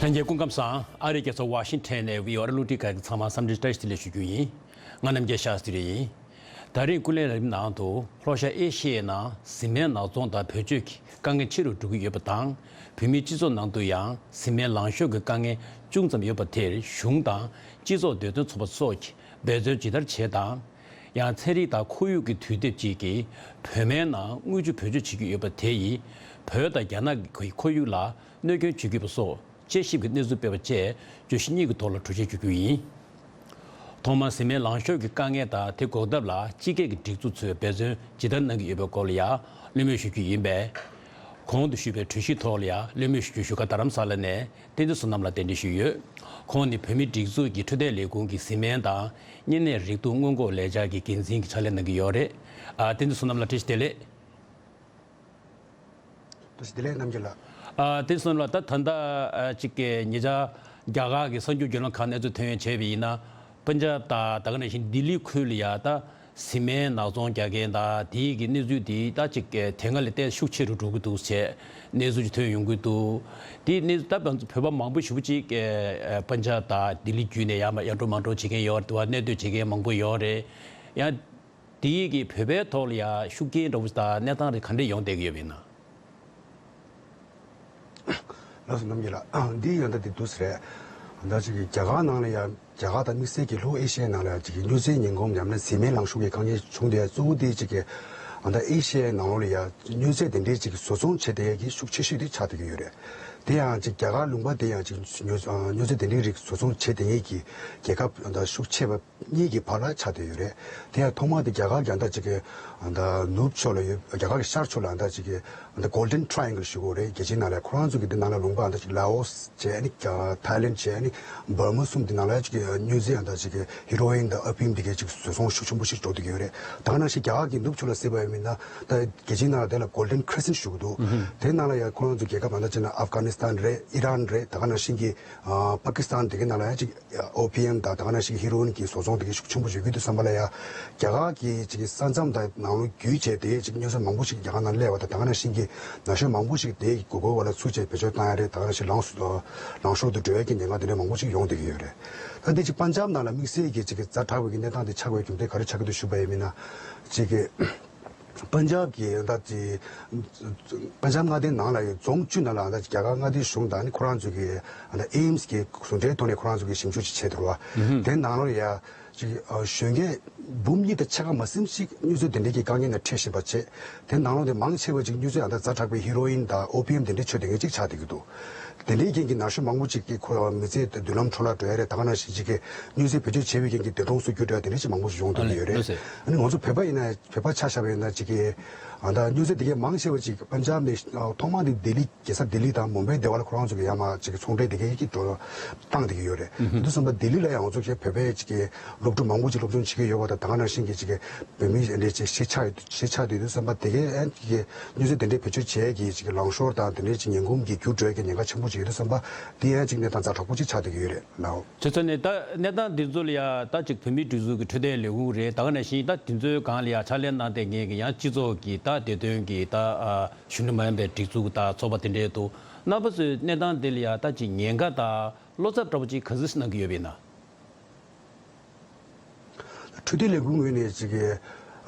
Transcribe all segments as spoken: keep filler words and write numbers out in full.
ལྷན་རྒྱས་སྐུ་ཁམས་བཟང་། ཨ་རིའི་རྒྱལ་ས་ཝ་ཤིང་ཊོན་ནས་བྷི་ཨོ་ཨེ་རླུང་འཕྲིན་ཁང་གི་ཚང་མ་འཚམས་འདྲི་བཀྲ་ཤིས་བདེ་ལེགས་ཞུ་རྒྱུ་ཡིན། ང་རྣམ་རྒྱལ་ཤཱ་སྟི་རེ་ཡིན། ད་རིང་སྐུ་ལས་རིམ་ནང་དུ་ལྷོ་ཤར་ཨེ་ཤི་ཡའི་ནང་བཟི་སྨན་ནག་ཚོང་དང་བེད་སྤྱོད་ཀྱི་དཀའ་ངལ་ཆེ་རུ་འགྲོ་གི་ཡོད་པ་དང་། བོད་མིའི་སྤྱི་ཚོགས་ནང་དུ་ཡང་བཟི་སྨན་ལང་ཤོར་གྱི་དཀའ་ངལ་ཅུང་ཙམ་ཡོད་པ་དེར་གཞུང་དང་སྤྱི་ཚོགས་བདེ་དོན་ཚོགས་པ་སོགས་ཀྱིས་འབད་བརྩོན་ཇི་ལྟར་བྱས་དང་། ཡང་ཚན་རིག་དང་ཁོར་ཡུག་གི་དུས་དེབ་ཅིག་གིས་བོད་སྨན་ནང་དངུལ་ཆུ་བེད་སྤྱོད་བྱེད་ཀྱི་ཡོད་པ་དེ་ཡིས་བོད་དང་རྒྱ་ནག་གི་ཁོར་ཡུག་ལ་གནོད་སྐྱོན་བྱེད་ཀྱི་ཡོད་པ་སོགས་དཔྱད་ཞིབ་ཀྱི་གནས་ཚུལ་སྤེལ་བ་བཅས་བརྗོད་གཞི་གཉིས་ཀྱི་ཐོག་ལ་བགྲོ་གླེང་ཞུ་རྒྱུ་ཡིན། ཐོག་མར་བཟི་སྨན་ལང་ཤོར་གྱི་དཀའ་ངལ་དང་དེ་འགོག་ཐབས་ལ་སྤྱི་སྒེར་གྱི་སྒྲིག་འཛུགས་ཚོས་འབད་བརྩོན་ཇི་ལྟར་གནང་གི་ཡོད་པའི་སྐོར་ལ་ཡང་གླེང་མོལ་ཞུ་རྒྱུ་ཡིན་པས། གོང་དུ་ཞུས་པའི་གྲོས་གཞིའི་ཐོག་ལ་ཡང་གླེང་མོལ་ཞུ་རྒྱུའི་བཞུགས་སྒར་རྡ་རམ་ས་ལ་ནས་བསྟན་འཛིན་བསོད་ནམས་ལགས་གདན་འདྲེན་ཞུས་ཡོད། ཁོང་ནི་བོད་མིའི་སྒྲིག་འཛུགས་ཀྱི་འཕྲོད་བསྟེན་ལས་ཁུངས་ཀྱི་བཟི་སྨན་དང་གཉན་ནད་རེག་དུག་སྔོན་འགོག་ལས་འཆར་གྱི་འགན་འཛིན་གྱི་ཕྱག་ལས་གནང་གི་ཡོད་རེད། ཨ། བསྟན་འཛིན་བསོད་ནམས་ལགས་བཀྲ་ཤིས་བདེ་ལེགས། བཀྲ་ཤིས་བདེ་ལེགས་རྣམ་རྒྱལ་ལགས། ཨ། བསྟན་འཛིན་བསོད་ནམས་ལགས། ད་ད་ལྟ་ཨ་ཅིག་གི་ཉེ་ཆར་རྒྱ་གར་གྱི་གསར་འགྱུར་བརྒྱུད་ལམ་ཁག་གནས་ཚུལ་ཐོན་ཡོང་བྱས་པ་ཡིན་ན། པན་ཇབ་དང་ད་ག་ནང་བཞིན་ལྡི་ལི་ཁུལ་ལ་ཡ་ད་བཟི་སྨན་ནག་ཚོང་རྒྱག་མཁན་དང་དེའི་གི་གནས་ཚུལ་དེ་ད་ཅིག་དེ་སྔ་ལས་བལྟས་ཤུགས་ཆེ་རུ་འགྲོ་གི་འདུག་ཅེས་གནས་ཚུལ་ཅིག་ཐོན་ཡོང་གི་འདུག་དེ་གནས་ཚུལ་ད་བོད་པ་མང་པོ་ཞེ་པོ་ཅིག་པན་ཇབ་དང་ལྡི་ལི་བརྒྱུད་ནས་ཡར་མར་གཡར་འགྲོ་མར་འགྲོ་བྱེད་མཁན་ཡོད་རེད་འདུག་གནས་སྡོད་བྱེད་མཁན་མང་པོ་ཡོད་རེད། ཡང་དེའི་གི་བོད་པའི་ཐོག་ལ་ཡ་ཤུགས་རྐྱེན་འདྲ་བོ་དང་གནས་སྟངས་རེ་ག་འདྲས་ཡོང་བསྡད་ཀྱི་ཡོད་པ་ཡིན་ན། ལགས་སོ་རྣམ་རྒྱལ་ལགས། འདི་ཡང་ད་འདི་འདུག་ཟེར་རེད། ད་ཅིག་གི་རྒྱ་གར་ནང་ལ་ཡང་རྒྱ་གར་དང་དམིགས་བསལ་གྱི་ལྷོ་ཨེ་ཤི་ཡའི་ནང་ལ་ཡང་ཅིག་གི་སྨྱོ་རྫས་ངན་གོམས་ཡང་ན་བཟི་སྨན་ལང་ཤོར་གྱི་དཀའ་ངལ་བྱུང་དེ་གཙོ་བོ་དེ་ཅིག་གི་ཨ་ད་ཨེ་ཤི་ཡའི་ནང་ལོགས་ལ་ཡང་སྨྱོ་རྫས་དེ་འདྲའི་ཅིག་གི་བཟོ་ཚོང་བྱེད་བསྡད་ཡས་ཀྱི་ཤུགས་ཆེ་ཤོས་དེ་ཆགས་བསྡད་ཀྱི་ཡོད་རེད། དེ་ཡང་ཅིག་རྒྱ་གར་ལུང་པ་དེ་ཡང་ཅིག་སྨྱོ་ཨ་སྨྱོ་རྫས་དེ་འདྲའི་རིགས་བཟོ་ཚོང་བྱེད་བསྡད་མཁན་གྱི་རྒྱལ་ཁབ་ཨ་ད་ཤུགས་ཆེ་བ་གཉིས་ཀྱི་བར་ལ་ཆགས་བསྡད་ཡོད་རེད། དེ་ཡང་ཐོག་མར་དེ་རྒྱ་གར་གྱི་ཨ་ད་ཅིག་གི་ཨ་ད་ནུབ་ཕྱོགས་ལ་ཡོད། རྒྱ་གར་གྱི་ཤར་ཕྱོགས་ལ་ཨ་ད་ཅིག་གི་ཨ་ད་Golden Triangle་ཞུ་དགོས་རེད། རྒྱལ་སྤྱིའི་ནང་ལ་ཁོ་རང་ཚོ་གི་དེ་ནང་ལ་ལུང་པ་ཨ་ད་ཅིག་ལའོ་སི་བྱས་ཨ་ནི་ཐའི་ལེན་ཌི་བྱས་ཨ་ནི་འབར་མ་གསུམ་དེ་ནང་ལ་ཅིག་གི་སྨྱོ་རྫས་ཨ་ད་ཅིག་གི་ཧི་རོ་ཨིན་དང་ཨ་ཕིམ་དེ་གའི་ཅིག་བཟོ་ཚོང་ཤུགས་ཆེན་པོ་ཞིག་འགྲོ་བསྡད་ཀྱི་ཡོད་རེད། ད་ག་ནང་བཞིན་རྒྱ་གར་གྱི་ནུབ་ཕྱོགས་ལ་གཟིགས་པ་ཡིན་ན་ད་རྒྱལ་སྤྱིའི་ནང་ལ་དེ་ལ་Golden Crescent་ཞུ་གི་འདུག་དེ་ནང་ལ་ཡང་ཁོ་རང་ཚོ་རྒྱལ་ཁབ་ཨ་ད་ཅིག་ན་ཨབ་གྷ་ནི་སི་ཐན་རེད། ཨི་རན་རེད། ད་ག་ནང་བཞིན་གྱི་ཨ་པ་ཀི་སི་ཐན་དེ་གའི་ནང་ལ་ཡང་ཅིག་ཨོ་པི་ཡམ་དང་ད་ག་ནང་བཞིན་ཧི་རོ་ཨིན་གྱི་བཟོ་ཚོང་དེ་གའི་ཤུགས་ཆེན་པོ་ཡོད་ཀྱི་དུས་ཙམ་པ་ལ་ཡ་རྒྱ་གར་གྱི་ཅིག་ས་མཚམས་དང་ནང་ལོགས་བརྒྱུད་བྱས་དེ་ཅིག་སྨྱོ་རྫས་མང་པོ་ཞིག་རྒྱ་གར་ནང་སླེབས་པ་དང་ད་ག་ནང་བཞིན་གྱི་ན་གཞོན་མང་པོ་ཞིག་དེ་གི་མགོ་སྐོར་བ་ལ་ཚུད་བྱས་བེད་སྤྱོད་བཏང་ཡ་རེད། ད་ག་ནང་བཞིན་ལངས་སུ་ལང་ཤོར་དུ་འགྲོ་ཡ་གི་ཉེན་ཁ་དེ་འདྲ་མང་པོ་ཞིག་ཡོང་བསྡད་ཀྱི་ཡོད་རེད། ད་འདི་ཅིག་པན་ཇབ་ནང་ལ་དམིགས་བསལ་གྱི་ཅིག་གི་ཛ་དྲག་པོའི་གི་གནས་སྟངས་དེ་ཆགས་པའི་རྒྱུ་མཚན་ག་རེ་ཆགས་ཀྱི་འདུག་ཞུས་པ་ཡིན་ན་ཅིག་གི་པན་ཇབ་ཀྱི་ད་ཅི་པན་ཇབ་མངའ་སྡེའི་ནང་ལ་ཡོད་རྫོང་བཅུ་ནང་ལ་ད་རྒྱ་གར་མངའ་སྡེའི་གཞུང་དང་ནི་ཁོ་རང་ཚོ་གི་ད་ཨེམ་སི་གི་ཟུང་འབྲེལ་ཐོག་ནས་ཁོ་རང་ཚོ་གི་ཞིབ་འཇུག་ཅིག་བྱས་འདུག་བ། དེ་ནང་ལོགས་ཡ་ཅིག་གཞོན་སྐྱེས་འབུམ་གཉིས་དང་ཕྱེད་ཀ་མ་ཟིན་ཞིག་སྨྱོ་རྫས་དེ་འདྲའི་གི་དཀའ་ངལ་ནང་འཕྲད་བཞིན་པ་བྱས། དེ་ནང་ལོགས་དེ་མང་ཆེ་བ་ཅིག་སྨྱོ་རྫས་ཡང་ད་ཛ་དྲག་པའི་ཧི་རོ་ཨིན་དང་ཨོ་པི་ཡམ་དེ་འདྲའི་མཆོད་དེ་འདྲ་ཅིག་ཆགས་བསྡད་ཀྱི་འདུག་དེ་འདྲའི་རྐྱེན་གྱིས་ན་གཞོན་མང་པོ་ཅིག་གི་ཁོ་མི་ཚེ་མདུན་ལམ་འཕྲོ་བརླག་འགྲོ་ཡ་རེད། ད་ག་ནང་བཞིན་ཅིག་གི་སྨྱོ་རྫས་བེད་སྤྱོད་བྱས་པའི་རྐྱེན་གྱིས་འདས་གྲོངས་སུ་གྱུར་འགྲོ་ཡ་དེ་འདྲ་ཅིག་མང་པོ་ཞིག་ཡོང་བསྡད་ཀྱི་ཡོད་རེད། ཨ་ནི་ང་ཚོ་བོད་པ་ཡིན་ན་བོད་པ་ཆ་བཞག་པ་ཡིན་ན་ཅིག་གི་ཨ་ད་སྨྱོ་རྫས་དེ་གའི་མང་ཆེ་བ་ཅིག་པན་ཇབ་ནས་ཐོག་མ་དེ་ལྡི་ལི་རྒྱལ་ས་ལྡི་ལི་དང་མུམ་བྷེ་དེ་བ་ལ་ཁོ་རང་ཚོ་གི་ཡར་མར་ཅིག་གི་ཚོང་འབྲེལ་དེ་གའི་ཀྱི་འགྲོ་བཏང་བསྡད་ཀྱི་ཡོད་རེད། དེ་དུས་ཙམ་པ་ལྡི་ལི་ལ་ཡང་ང་ཚོ་གི་བོད་པའི་ཅིག་གི་སློབ་ཕྲུག་མང་པོ་ཅིག་སློབ་སྦྱོང་བྱེད་ཀྱི་ཡོད་པ་དང་ད་ག་ནང་བཞིན་གྱི་ཅིག་གི་བོད་མི་འདྲ་ཅིག་གཞིས་ཆགས་གཞིས་ཆགས་དུས་དུས་ཙམ་པ་དེ་གའི་ཨན་ཅིག་གི་སྨྱོ་རྫས་དེ་འདྲའི་བེད་སྤྱོད་བྱས་ཀྱི་ཅིག་གི་ལང་ཤོར་དང་དེ་འདྲའི་ཅིག་ངན་གོམས་ཀྱི་འགྱུར་འགྲོ་ཡ་གི་ཉེན་ཁ་ཆེན་པོ་ཅིག་ཡོད་དུས་ཙམ་པ་དེ་ཡང་ཅིག་གནས་སྟངས་ཛ་དྲག་པོ་ཅིག་ཆགས་བསྡད་ཀྱི་ཡོད་རེད་ལགས། བྱས་ཙང་ནས་ད་གནས་སྟངས་འདི་ཚོ་ལ་ཡ་ད་ཅིག་བོད་མིའི་སྒྲིག་འཛུགས་ཀྱི་འཕྲོད་བསྟེན་ལས་ཁུངས་རེད། ད་ག་ནང་བཞིན་ད་དེ་ཚོའི་སྒང་ལ་ཡ་ཕྱག་ལས་གནང་བསྡད་མཁན་གྱི་ཡང་སྤྱི་ཚོགས་ཀྱི་ད་བདེ་དོན་གྱི་ད་ཨ་གཞུང་འབྲེལ་མ་ཡིན་པའི་སྒྲིག་འཛུགས་དང་ཚོགས་པ་དེ་འདྲའི་འདུག་རྣམ་པ་ཚོས་གནས་སྟངས་འདི་ལ་ཡ་ད་ཅིག་ཉེན་ཁ་དང་བློ་འཚབ་འདྲ་པོ་ཅིག་ག་ཚོད་གནང་གི་ཡོད་པ་ཡིན་ན། འཕྲོད་བསྟེན་ལས་ཁུངས་ངོས་ནས་ཅིག་གི་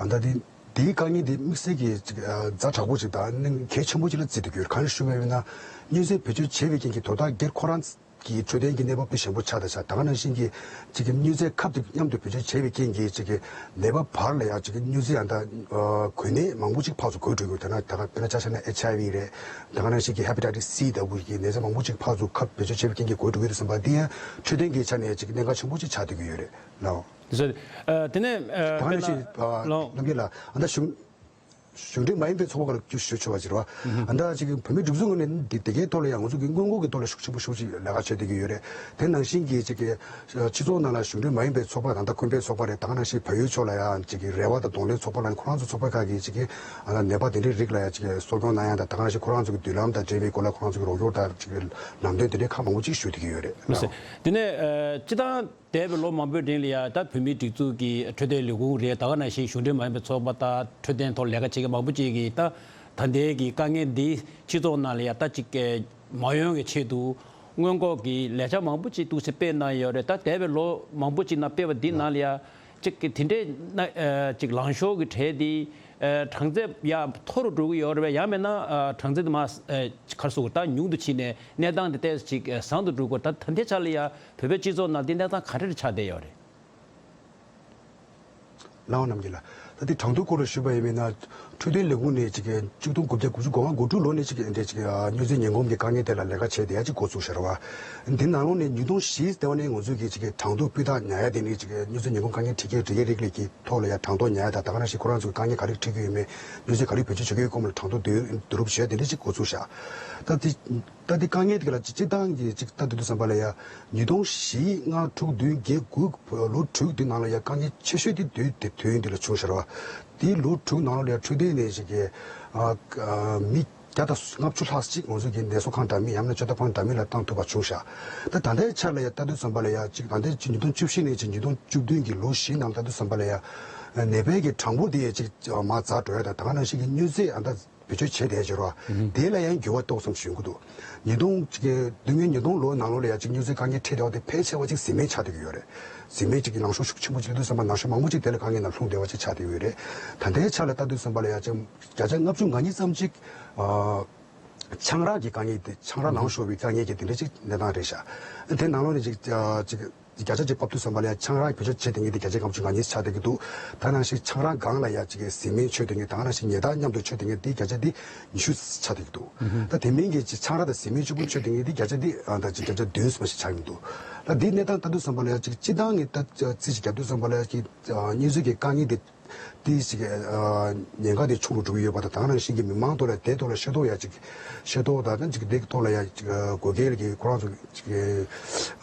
ཨ་ད་དེ་དེའི་དཀའ་ངལ་དེ་དམིགས་བསལ་གྱི་ཅིག་ཨ་ཛ་དྲག་པོ་ཅིག་དང་གལ་ཆེན་པོ་ཅིག་ལ་བརྩི་བསྡད་ཀྱི་ཡོད། གང་ཞུ་བ་ཡིན་ན་སྨྱོ་རྫས་བེད་སྤྱོད་བྱས་པའི་རྐྱེན་གྱིས་དོ་བདག་སྒེར་ཁོ་རང་གི་འཕྲོད་བསྟེན་གྱི་གནས་བབ་དེ་ཞན་པོ་ཆགས་དང་ཆགས། ད་ག་ནང་བཞིན་གྱི་ཅིག་གི་སྨྱོ་རྫས་ཁབ་དེ་མཉམ་དུ་བེད་སྤྱོད་བྱས་པའི་རྐྱེན་གྱིས་ཅིག་གི་ནད་པ་བར་ལ་ཡང་ཅིག་གི་སྨྱོ་རྫས་ཡང་དག་ཨ་འགོས་ནད་མང་པོ་ཅིག་ཕར་ཚུར་འགོས་འགྲོ་གི་ཡོད། དེ་ན་ད་ག་དཔེར་ན་ཆ་བཞག་ན་ཨེཆ་ཨའི་ཝི་རེད། ད་ག་ནང་བཞིན་གྱི་ཧེ་པ་ཊའི་ཊིས་སི་ལྟ་བུ་གི་ནད་རྫས་མང་པོ་ཅིག་ཕར་ཚུར་ཁབ་བེད་སྤྱོད་བྱས་པའི་རྐྱེན་གྱིས་འགོས་འགྲོ་གི་ཡོད་དུས་ཙམ་པ་འདི་ཡང་འཕྲོད་བསྟེན་གྱི་ཆ་ནས་ཅིག་གནད་འགག་ཆེན་པོ་ཅིག་ཆགས་བསྡད་ཀྱི་ཡོད་རེད་ལགས། ཟེར། ཨ། དེ་ནས་ཨ་ད་ག་ནང་བཞིན་ཨ་ལགས། རྣམ་རྒྱལ་ལགས། ཨ་ད་གཞུང་གཞུང་འབྲེལ་མ་ཡིན་པའི་ཚོགས་པ་ཁག་ལ་ཞུ་ཆོག་པ་ཅིག་རེད་བ། ཨ་ད་ཅིག་བོད་མིའི་སྒྲིག་འཛུགས་ངོས་ནས་འདི་དེ་གའི་ཐོག་ལ་ཡང་ང་ཚོ་གི་སྔོན་འགོག་གི་ཐོག་ལ་ཤུགས་ཆེན་པོ་ཤུགས་ཆེ་ལས་ཀ་བྱེད་བསྡད་ཀྱི་ཡོད་རེད། དེ་ནང་བཞིན་གྱི་ཅིག་གི་སྤྱི་ཚོགས་ནང་ལ་གཞུང་འབྲེལ་མ་ཡིན་པའི་ཚོགས་པ་དང་ད་ཁུན་པའི་ཚོགས་པ་རེད། ད་ག་ནང་བཞིན་བལ་ཡུལ་ཕྱོགས་ལ་ཡང་ཅིག་གི་རེ་བ་དང་གདོང་ལེན་ཚོགས་པ་ལ་ཁོ་རང་ཚོ་ཚོགས་པ་ཁག་གིས་ཅིག་གི་ཨ་ནད་པ་དེ་འདྲའི་རིགས་ལ་ཡང་ཅིག་གི་གསོ་སྐྱོང་གནང་ཡ་དང་ད་ག་ནང་བཞིན་ཁོ་རང་ཚོ་གི་མདུན་ལམ་དང་འབྲེལ་བའི་སྐོར་ལ་ཁོ་རང་ཚོ་གི་རོགས་སྐྱོར་དང་ཅིག་གི་ལམ་སྟོན་དེ་འདྲའི་ཁག་མང་པོ་ཅིག་ཞུ་བསྡད་ཀྱི་ཡོད་རེད། ལགས་སོ། དེ་ནས་ཨ་སྤྱིར་བཏང་འདས་པའི་ལོ་མང་པོའི་རིང་ལ་ཡང་ད་བོད་མིའི་སྒྲིག་འཛུགས་ཀྱི་འཕྲོད་བསྟེན་ལས་ཁུངས་རེད། ད་ག་ནང་བཞིན་གཞུང་འབྲེལ་མ་ཡིན་པའི་ཚོགས་པ་དང་འཕྲོད་བསྟེན་ཐོག་ལས་ཀ་བྱེད་མཁན་མང་པོ་ཅིག་གིས་ད་ད་ལྟའི་གི་དཀའ་ངལ་འདི་སྤྱི་ཚོགས་ནང་ལ་ཡང་ད་ཅིག་མ་ཡོང་བའི་ཆེད་དུ་ སྔོན་འགོག་གི་ལས་འཆར་མང་པོ་ཅིག་འདུག་སེ་སྤེལ་གནང་ཡོད་རེད། ད་འདས་པའི་ལོ་མང་པོ་ཅིག་ནང་སྤེལ་བ་འདི་ནང་ལ་ཡ་ཅིག་གི་དེ་འདྲའི་ན་ཨ་ཅིག་ལངས་ཤོར་གྱི་གྲས་འདི་ཨ་གྲངས་ཚད་ཡ་མཐོ་རུ་འགྲོ་གི་ཡོད་རེད་པས། ཡང་མིན་ན་ཨ་གྲངས་ཚད་དེ་མར་ཨ་ག་རེ་ཟེར་དགོས་རེད། ད་ཉུང་དུ་ཕྱིན་ནས་གནས་སྟངས་དེ་ཏོག་ཙམ་ཅིག་ཨ་བཟང་དུ་འགྲོ་གི་ཡོད་རེད། ད་ད་ལྟའི་ཆ་ལ་ཡ་བོད་པའི་སྤྱི་ཚོགས་ནང་འདི་གནས་སྟངས་ག་འདྲ་ཆགས་བསྡད་ཡོད་རེད། ལགས་འོང་རྣམ་རྒྱལ་ལགས། ད་ལྟའི་གྲངས་ཐོ་སྐོར་ལ་ཞུས་པ་ཡིན་ན། འཕྲོད་བསྟེན་ལས་ཁུངས་ནས་ཅིག་གི་ཆིག་སྟོང་དགུ་བརྒྱ་དགུ་བཅུ་གོ་ལྔ་གོ་དྲུག་ལོ་ནས་ཅིག་གི་འདི་འདྲའི་ཅིག་གི་ཨ་མྱོས་རྫས་ངན་གོམས་ཀྱི་དཀའ་ངལ་དེ་ལ་ལས་ཀ་བྱས་བསྡད་ཡ་ཅིག་འགོ་ཚུགས་ཤག་རེད་པ། འདི་ནང་ལོགས་ནས་ཉིས་སྟོང་བཞི་ལྟེ་བ་ནས་ང་ཚོས་ཀྱི་ཅིག་གི་གྲངས་ཐོ་སྤུས་དག་ཉར་ཡ་དེ་ནི་ཅིག་གི་མྱོས་རྫས་ངན་གོམས་དཀའ་ངལ་འཕྲད་མཁན་སྒྲིག་ཡ་རིགས་ལས་ཀྱི་ཐོག་ལ་ཡ་གྲངས་ཐོ་ཉར་ཡ་དང་། ད་ག་ནང་བཞིན་ཁོ་རང་ཚོས་དཀའ་ངལ་ག་རེ་འཕྲད་ཀྱི་ཡོད་མེད། མྱོས་རྫས་ག་རེ་བེད་སྤྱོད་བྱེད་ཀྱི་ཡོད་མེད་ལ་གྲངས་ཐོ་བསྡུ་བསྡུ་རུབ་བྱས་དེ་འདྲ་ཅིག་འགོ་ཚུགས་ཤག་ད་དེ། ད་དེ་དཀའ་ངལ་དེ་ག་ལ་སྤྱིར་བཏང་གི་ཅིག་ལྟ་དུས་དུས་ཙམ་པ་ལ་ཡ། ཉིས་སྟོང་བཞི་ལྔ་དྲུག་བདུན་བརྒྱད་དགུ་ལོ་དྲུག་དེ་ནང་ལ་ཡ་དཀའ་ངལ་ཆེ་ཤོས་དེ་དུས་དེ་དུས་ཡུན་དེ་ལ་བྱུང་ཤག་རེད་པ། དེའི་ལོ་དྲུག་ནང་ལ་ཡ་འཕྲོད་བསྟེན་ནས་ཅིག་གི་ཨ་ཨ་མི་བརྒྱ་དང་ལྔ་བཅུ་ལྷག་ཅིག་ང་ཚོ་གི་ནད་གསོ་ཁང་འདྲ་མིན་ཡང་ན་བཅོས་ཐབས་ཁང་འདྲ་མིན་ལ་བཏང་ཐུབ་པ་བྱུང་ཤག་ད་ད་ལྟའི་ཆར་ལ་ཡ་ལྟ་དུས་ཙམ་པ་ལ་ཡ་ཅིག་ད་ལྟའི་ཅིག་ཉིས་སྟོང་བཅུ་བཞི་ནས་ཅིག་ཉིས་སྟོང་བཅུ་བདུན་གྱི་ལོ་བཞི་ནང་ལ་ལྟ་དུས་ཙམ་པ་ལ་ཡ་ནད་པའི་གི་གྲངས་འབོར་དེ་ཡ་ཅིག་མར་ཛ་འགྲོ་ཡ་དང་། ད་ག་ནང་བཞིན་གྱི་མྱོས་རྫས་ཨ་ད་བེད་སྤྱོད་བྱས་བསྡད་ཀྱི་རེད་པ། དེ་ལ་ཡང་འགྱུར་བ་ཏོག་ཙམ་བྱུང་གི་འདུག་ཉིས་སྟོང་ཅིག་གི་སྟོན་ཉིས་སྟོང་ལོའི་ནང་ལོགས་ལ་ཡ་ཅིག་མྱོས་རྫས་དཀའ་ངལ་འཕྲད་བསྡད་པ་དེ་ཕལ་ཆེ་བ་ཅིག་བཟི་སྨན་ཆགས་བསྡད་ཀྱི་ཡོད་རེད། བཟི་སྨན་ཅིག་གི་ལངས་ཕྱོགས་ཤུགས་ཆེན་པོ་ཅིག་སླེབས་དུས་ཙམ་པ་ནང་ཆོས་མང་པོ་ཅིག་དེ་ལ་དཀའ་ངལ་ནང་ལྷུང་བསྡད་པ་ཅིག་ཆགས་བསྡད་ཀྱི་ཡོད་རེད། ད་ལྟའི་ཆ་ལ་ལྟ་དུས་ཙམ་པ་ལ་ཡ་ཅིག་བརྒྱ་ཆ་ལྔ་བཅུ་ང་གཉིས་ཙམ་ཅིག་ཨ་ཆང་རག་གི་དཀའ་ངལ་དེ། ཆང་རག་ལངས་ཤོར་བའི་དཀའ་ངལ་གྱི་དེ་འདྲ་ཅིག་གནས་སྟངས་རེད་ཤག་དེ་ནང་ལོགས་ནས་ཅིག་ཨ་ཅིག་བརྒྱ་ཆ་གཅིག་ཕབ་དུས་ཙམ་པ་ལ་ཡ་ཆང་རག་བེད་སྤྱོད་བྱེད་བསྡད་མཁན་དེ་བརྒྱ་ཆ་ལྔ་བཅུ་ང་གཉིས་ཆགས་བསྡད་ཀྱི་འདུག་ད་ནང་བཞིན་ཆང་རག་སྒང་ལ་ཡ་ཅིག་གི་བཟི་སྨན་མཆོད་བསྡད་མཁན། ད་ནང་བཞིན་ཉལ་ཐ་མཉམ་དུ་མཆོད་བསྡད་མཁན་དེ་བརྒྱ་ཆ་དེ་ཉི་ཤུ་ཆགས་བསྡད་ཀྱི་འདུག་ད་དེ་མིན་གྱི་ཅིག་ཆང་རག་དང་བཟི་སྨན་གཅིག་པུ་མཆོད་བསྡད་མཁན་དེ་བརྒྱ་ཆ་དེ་ཨ་ད་ཅིག་བརྒྱ་ཆ་བདུན་ཙམ་ཞིག་ཆགས་ཀྱི་འདུག་ད་འདི་གནས་སྟངས་ལྟ་དུས་ཙམ་པ་ལ་ཡ་ཅིག་སྤྱིར་བཏང་གི་ད་རྩིས་ཤིག་རྒྱབ་དུས་ཙམ་པ་ལ་ཡ་ཅིག་ཨ་མྱོས་རྫས་ཀྱི་དཀའ་ངལ་དེ་དེ་ཅིག་ཨ་ཉེན་ཁ་དེ་ཆུང་རུ་འགྲོ་གི་ཡོད་པ་དང་། ད་ག་ནང་བཞིན་གྱི་མི་མང་ཐོག་ལ་དེའི་ཐོག་ལ་ཤེས་རྟོགས་ཡ་ཅིག་ཤེས་རྟོགས་དང་ཅིག་དེའི་ཐོག་ལ་ཡ་ཅིག་ཨ་དགོས་གལ་གྱི་ཁོ་རང་ཚོ་ཅིག་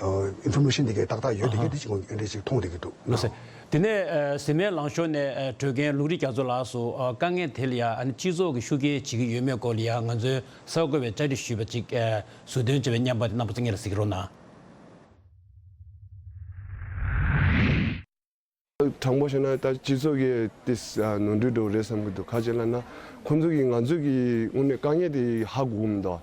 ཨ་ཨིན་ཕོར་མེ་ཤན་དེ་གའི་ཏག་ཏག་ཡོད་དེ་གི་དེ་ཅིག་ཨེ་འདྲ་ཅིག་མཐོང་བསྡད་ཀྱི་འདུག་ལགས་སོ། དེ་ནས་ཨ་བཟི་སྨན་ལངས་ཕྱོགས་ནས་ཨ་བྲོས་མཁན་ལུང་རིགས་རྒྱ་མཚོ་ལགས་སུ་ཨ་དཀའ་ངལ་དེ་ལ་ཡ་ཨ་ནི་སྤྱི་ཚོགས་ཀྱིས་ཤུགས་རྐྱེན་བྱེད་ཀྱི་ཡོད་མེད་སྐོར་ལ་ཡ་ང་ཚོའི་གསར་འགོད་པས་བཅར་འདྲི་ཞུས་པ་ཅིག་ཨ་ཟུར་འདོན་བྱས་པའི་བརྙན་པར་དེ་རྣམ་པ་ཚོ་སྔོན་ལ་གཟིགས་རོགས་གནང་། དྲང་པོ་བཤད་ན་ད་སྤྱི་ཚོགས་ཀྱི་ཏིས་ནོར་འཁྲུལ་འགྲོ་རེད་བསམ་གྱི་འདུག་ག་ཅི་ལབ་ན་ཁོང་ཚོ་གིས་ང་ཚོ་གི་དངོས་གནས་དཀའ་ངལ་དེ་ཧ་གོ་གི་མི་འདུག་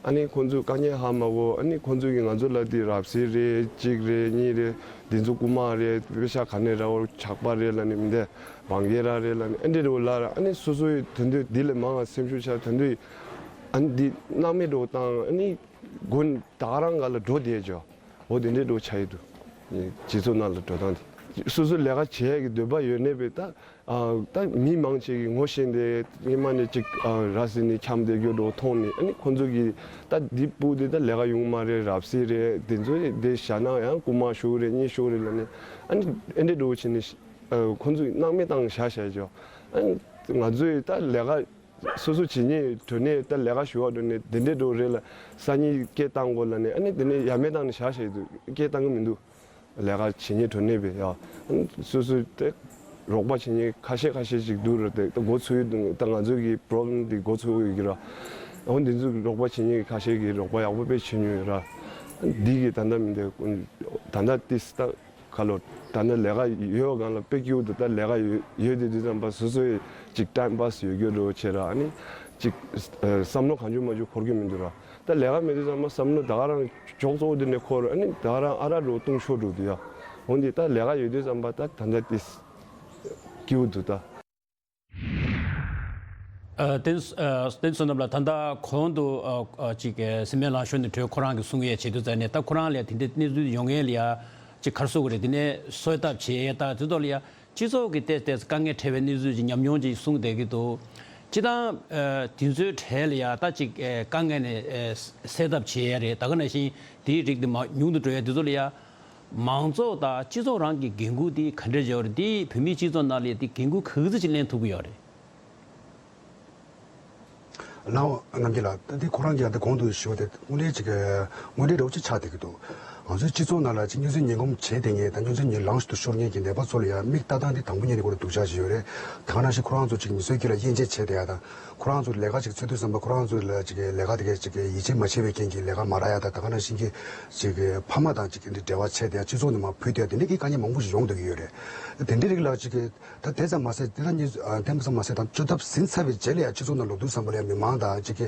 ཨ་ནི་ཁོང་ཚོས་དཀའ་ངལ་ཧ་མ་གོ། ཨ་ནི་ཁོང་ཚོ་གིས་ང་ཚོ་ལ་དེ་རབ་གསལ་རེད། གཅིག་རེད། གཉིས་རེད། འདི་ཚོ་རྐུ་མ་རེད། པེ་ཤ་ག་ནས་རག་པ། ཇག་པ་རེད་ལབ་ནས། མི་འདི་བང་གེ་ར་རེད་ལབ་ནས་ཨ་འདྲ་རེད་པ་ལབ་ར། ཨ་ནི་སོ་སོའི་དོན་དུ་འདི་ལས་མང་ང་སེམས་ཤུགས་ཆག་དོན་དུ་ཨ་ནི་འདི་སྣང་མེད་འགྲོ་བཏང་། ཨ་ནི་མགོ་ད་ག་རང་ག་ལ་འགྲོ་བསྡད་ཅོ། འོ་དེ་འདྲའི་འགྲོ་ཆགས་ཡོད་འདུག་སྤྱི་ཚོགས་ནང་ལ་འགྲོ་སྟངས་དེ། སོ་སོ་ལས་ཀ་བྱེད་ཡ་གི་འདོད་པ་ཡོད་ནའི་པས་ད། ཨ་ད་མི་མང་ཆེ་གིས་ངོ་ཤེས་ཏེ་སྔོན་མ་ནས་ཅིག་ཨ་ར་བཟི་ནས་འཁྱམས་བསྡད་རྒྱུ་འགྲོ་མཐོང་ནས། ཨ་ནི་ཁོང་ཚོ་གིས་ད་འདི་སྤུ་དེ་ད་ལས་ཀ་ཡོང་མ་རེད། རབ་གསལ་རེད། དེ་ཚོ་དེ་བཞག་ན་ཡང་རྐུ་མ་ཤོར་རེད། གཉིད་ཤོར་རེད་ལབ་ནས། ཨ་ནི་ཨེ་འདྲ་འགྲོ་བྱས་ནས་ཨ་ཁོང་ཚོས་སྣང་མེད་བཏང་བཞག་བཞག་ཅོ། ཨ་ནི་ང་ཚོས་ད་ལས་ཀ་སོ་སོ་བྱེད་སྙིང་འདོད་ནས་ད་ལས་ཀ་ཞུ་བ་འགྲོ་ནས་དེ་འདྲའི་འགྲོ་རེད་ལ། སང་ཉིན་སྐད་བཏང་དགོས་ལབ་ནས། ཨ་ནི་དེ་ནས་ཡ་མེད་བཏང་ནས་བཞག་བཞག་འདུག་སྐད་བཏང་གི་མི་འདུག་ལས་ཀ་བྱེད་སྙིང་འདོད་ནས་པས་ཡ། ཨ་ནི་སོ་སོ་དེ་རོགས་པ་བྱེད་སྙིང་ཁ་ཤས་ཁ་ཤས་ཅིག་འདུག་ར། དེ་ད་འགོ་ཚུགས་ཡོད་འདུག་ད་ང་ཚོ་གི་པོ་རོབ་ལེམ་དེ་འགོ་ཚུགས་ཡོད་ཀྱི་ར། འོ་འདི་ཚོ་རོགས་པ་བྱེད་སྙིང་ཁ་ཤས་ཀྱིས་རོགས་པ་ཡག་པོ་དཔེ་བྱེད་མྱོང་ཡོད་ར། འདི་གི་ད་ལྟ་མི་འདི་ད་ལྟ་ཏིས་ད། ཁ་ལོ། ད་ནི་ལས་ཀ་ཡོད་སྒང་ལ་དཔེ་སྐྱིད་པོ་འདུག་ད་ལས་ཀ་ཡོད་ཡོད་དེ་དུས་ཙམ་པ་སོ་སོའི་ཅིག་ཊའིམ་པཱ་སི་ཡོད་རྒྱུ་འདྲ་བོ་བྱས་ར། ཨ་ནི་ཅིག་ཨ་བསམ་བློ་གང་བྱུང་མ་བྱུང་འཁོར་རྒྱུ་མི་འདུག་ར། ད་ལས་ཀ་མེད་དུས་ཙམ་པ་བསམ་བློ་ད་ག་རང་ཅོག་ཙོག་དེ་ནས་འཁོར། ཨ་ནི་ད་ག་རང་ཨ་རག་འདྲ་བོ་བཏུང་ཤོར་འགྲོ་འདུག་ཡ། འོན་ཏེ་ད་ལས་ཀ་ཡོད་དུས་ཙམ་པ་ད་ད་ལྟ་དེ་སྐྱིད་པོ་འདུག་ད། ཨ་བསྟན་ཨ་བསྟན་བསོད་ནམས་ལགས། ད་ལྟ་གོང་དུ་ཨ་ཨ་ཅིག་ཨ་བཟི་སྨན་ལངས་ཕྱོགས་ནས་བྲོས་ཁོ་རང་གིས་གསུང་ཡས་བྱེད་དུས་ཙམ་ནས། ད་ཁོ་རང་ལ་ཡ་དེ་འདྲའི་གནས་ཚུལ་ཡོང་མཁན་ལ་ཡ་ཅིག་ག་རེ་ཟེར་དགོས་རེད། དེ་ནས་གསོད་ཐབས་བྱེད་ཡས་ད་དེ་ཚོ་ལ་ཡ་སྤྱི་ཚོགས་ཀྱི་ཏོག་ཙམ་དཀའ་ངལ་འཕྲད་པའི་གནས་ཚུལ་ཅིག་ཉམས་མྱོང་ཅིག་གསུངས་བསྡད་ཀྱི་འདུག་སྤྱིར་བཏང་ཨ་དེ་ཚོའི་གྲས་ལ་ཡ་ད་ཅིག་ཨ་དཀའ་ངལ་ནས་ཨ་སེལ་ཐབས་བྱེད་ཡས་རེད། ད་ག་ནང་བཞིན་དེའི་རིགས་དེ་མར་ཉུང་དུ་འགྲོ་ཡས་དེ་ཚོ་ལ་ཡ། མང་ཚོགས་དང་སྤྱི་ཚོགས་རང་གི་འགན་ཁུར་དེ་ག་འདྲ་ཡོད་རེད། དེ་བོད་མིའི་སྤྱི་ཚོགས་ནང་ལ་དེ་འགན་ཁུར་ག་ཚོད་ཅིག་ལེན་ཐུབ་ཀྱི་ཡོད་རེད། ལགས་འོང་རྣམ་རྒྱལ་ལགས། ད་དེ་ཁོ་རང་གིས་ཡང་དེ་གོང་དུ་ཞུས་པ་དེ་དངོས་གནས་ཅིག་དངོས་འབྲེལ་འདྲ་བོ་ཅིག་ཆགས་བསྡད་ཀྱི་འདུག་ང་ཚོའི་སྤྱི་ཚོགས་ནང་ལ་ཅིག་མྱོས་རྫས་ངན་གོམས་བྱས་བསྡད་མཁན་དང་མྱོས་རྫས་ངན་ལངས་སུ་ཤོར་མཁན་གྱི་ནད་པ་ཚོ་ལ་ཡང་མིག་ལྟ་སྟངས་དེ་དང་པོ་ཉིད་ནས་ཁོ་རང་སྡུག་ཅག་ཅིག་ཡོད་རེད། ད་ག་ནང་བཞིན་ཁོ་རང་ཚོ་ཅིག་མི་ཚོའི་དཀྱིལ་ལ་དབྱེ་འབྱེད་བྱས་བསྡད་ཡ་དང་། ཁོ་རང་ཚོ་ལས་ཀ་ཅིག་འཚོལ་དུས་ཙམ་པ་ཁོ་རང་ཚོ་ལ་ཅིག་ལས་ཀ་དེ་གའི་ཅིག་ཡིད་ཆེས་མ་བྱེད་པའི་རྐྱེན་གྱིས་ལས་ཀ་མ་རག་ཡ་དང་། ད་ག་ནང་བཞིན་གྱི་ཅིག་ཕ་མ་དང་ཅིག་འདི་འབྲེལ་བ་བྱས་བསྡད་ཡ། སྤྱི་ཚོགས་ནས་མར་བུད་བསྡད་ཡ། དེ་འདྲའི་གི་དཀའ་ངལ་མང་པོ་ཞིག་ཡོང་བསྡད་ཀྱི་ཡོད་རེད། ད་དེ་འདྲའི་རིགས་ལ་ཅིག་ད་དེ་ཙམ་མ་ཟད། དེ་ད་གཉིས་ཨ་དེ་ཙམ་མ་ཟད་དང་བཅོས་ཐབས་ཟིན་ཚར་བའི་རྗེས་ལ་ཡང་སྤྱི་ཚོགས་ནང་ལོག་དུས་ཙམ་པ་ལ་ཡང་མི་མང་ དང་ཅིག་གི་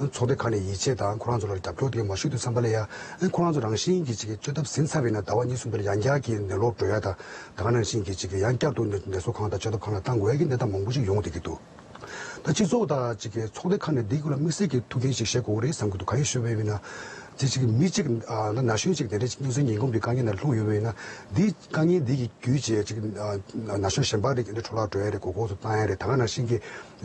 ཚོགས་སྡེ་ཁག་ནས་ཡིད་ཆེས་དང་ཁོ་རང་ཚོ་ལ་རྒྱབ་སྐྱོར་དེ་མ་ཞུ་དུས་ཙམ་པ་ལ་ཡ་ཁོ་རང་ཚོ་རང་བཞིན་གྱིས་ཅིག་གི་བཅོས་ཐབས་ཟིན་ཚར་བས་ན་ཟླ་བ་གཉིས་གསུམ་པ་ལ་ཡང་བསྐྱར་གྱི་ནད་ལོག་འགྲོ་ཡ་དང་ད་ག་ནང་བཞིན་གྱི་ཅིག་གི་ཡང་བསྐྱར་དུ་ནད་གསོ་ཁང་དང་བཅོས་ཐབས་ཁང་ལ་བཏང་དགོས་ཡ་གི་གནས་སྟངས་མང་པོ་ཞིག་ཡོང་བསྡད་ཀྱི་འདུག་ད་སྤྱི་ཚོགས་དང་ཅིག་གི་ཚོགས་སྡེ་ཁག་ནས་འདིའི་སྐོར་ལ་དམིགས་བསལ་གྱི་ཐུགས་འགན་ཞིག་བཞེས་དགོས་རེད་བསམ་གྱི་འདུག་གང་ཡིན་ཞུས་པ་ཡིན་ན། ཅིག་ཅིག་མི་གཅིག་ཨ་ན་ན་གཞོན་གཅིག་དེ་འདྲ་ཅིག་སྙུང་གསོའི་ཉེན་སྐྱོབ་ཀྱི་དཀའ་ངལ་ནང་ལྷུང་ཡོད་པ་ཡིན་ན་འདིའི་དཀའ་ངལ་འདི་གི་བརྒྱུད་བྱས་ཅིག་ཨ་ན་གཞོན་གཞན་པ་རིགས་འདི་འཕྲོ་བརླག་འགྲོ་ཡ་རེད། མགོ་སྐོར་སུ་བཏང་ཡ་རེད། ད་ག་ནང་བཞིན་གྱི་